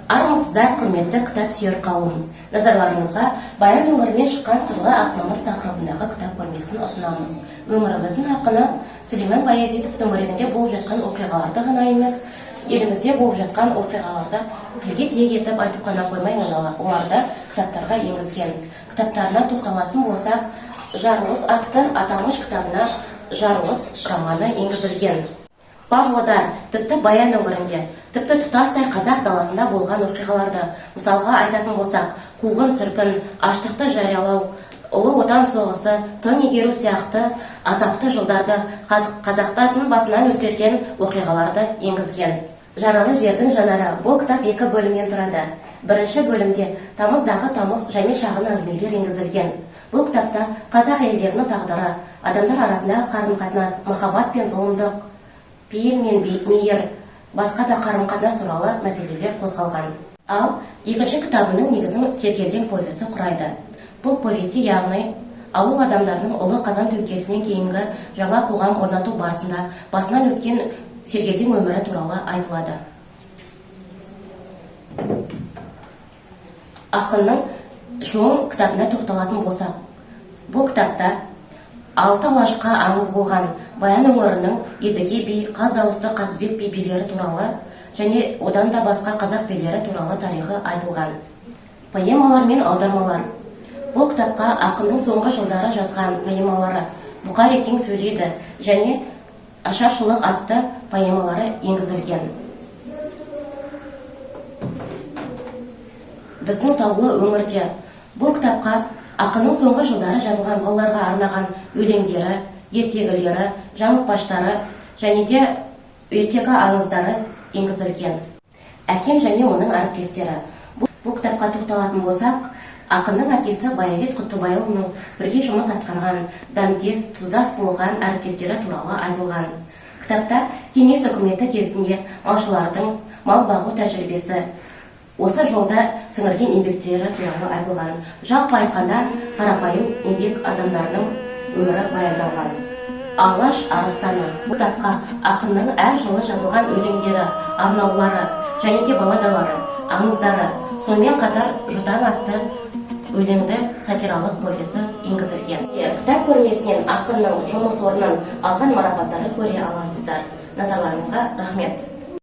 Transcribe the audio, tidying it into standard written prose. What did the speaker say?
Армысыздар, құрметті кітап сүйер қауым! Назарларыңызға Баян өңірінен шыққан сырлы ақынымыз тақырыбындағы кітап көрмесін ұсынамыз. Өңіріміздің ақыны Сүлеймен Баязитов төңірегінде болып жатқан оқиғаларды ғана емес, елімізде болып жатқан оқиғаларды тілге тиек етіп айтып қана қоймай, оларды кітаптарға енгізген. Кітаптарына тоқталатын болсақ, «Жарылыс» атты аталмыш кітабына «Жарылыс» романы енгізілген. Павлодар, тіпті Баян өңірінде, тіпті тұтастай қазақ даласында болған оқиғаларды, мысалға айтатын болсақ, қуғын сүргін, аштықты жариялау, Ұлы Отан соғысы, тың игеру сияқты азапты жылдарды, қазақтардың басынан өткерген оқиғаларды енгізген. «Жаралы жердің жанары». Бұл кітап екі бөлімнен тұрады. Бірінші бөлімде «Тамыздағы тамұқ» және шағын әңгімелер енгізілген. Бұл кітапта қазақ әйелдерінің тағдыры, адамдар арасындағы қарым қатынас, махаббат пен зұлымдық, пейіл мен мейір, басқа да қарым қатынас туралы мәселелер қозғалған. Ал екінші кітабының негізін «Сергелдең» повесі құрайды. Бұл повесте, яғни ауыл адамдарының ұлы Қазан төңкерісінен кейінгі жаңа қоғам орнату барысында басынан өткен Сергелдең өмірі туралы айтылады. Ақынның «Шоң» кітабына тоқталатын болсақ, бұл кітапта алты алашқа аңыз болған Баян өңірінің Едіге би, Қаз дауысты Қазыбек би билері туралы және одан да басқа қазақ билері туралы тарихы айтылған. Поэмалар мен аудармалар. Бұл кітапқа ақынның соңғы жылдары жазған поэмалары «Бұқарекең сөйлейді» және «Ашаршылық» атты поэмалары енгізілген. «Біздің таулы өңірде». Бұл кітапқа ақынның соңғы жылдары жазылған балаларға арнаған өлеңдері, ертегілері, жаңылтпаштары және де ертегі аңыздары енгізілген. «Әкем және оның әріптестері». Бұл кітапқа тоқталатын болсақ, ақынның әкесі Баязит Құттыбайұлының бірге жұмыс атқарған, дәмдес, тұздас болған әріптестері туралы айтылған. Кітапта кеңес үкіметі кезінде малшылардың мал бағу тәжірибесі, осы жолда сіңірген еңбектері туралы айтылған. Жалпы айтқанда, қарапайым еңбек адамдарының өмірі баяндалған. «Алаш арыстаны». Бұл кітапқа ақынның әр жылы жазылған өлеңдері, арнаулары және де балладалары, аңыздары, сонымен қатар «Жұтаң» атты өлеңді сатиралық повесі енгізілген. Кітап көрмесінен ақынның жұмыс орнын, алған марапаттарын көре аласыздар. Назарларыңызға рахмет.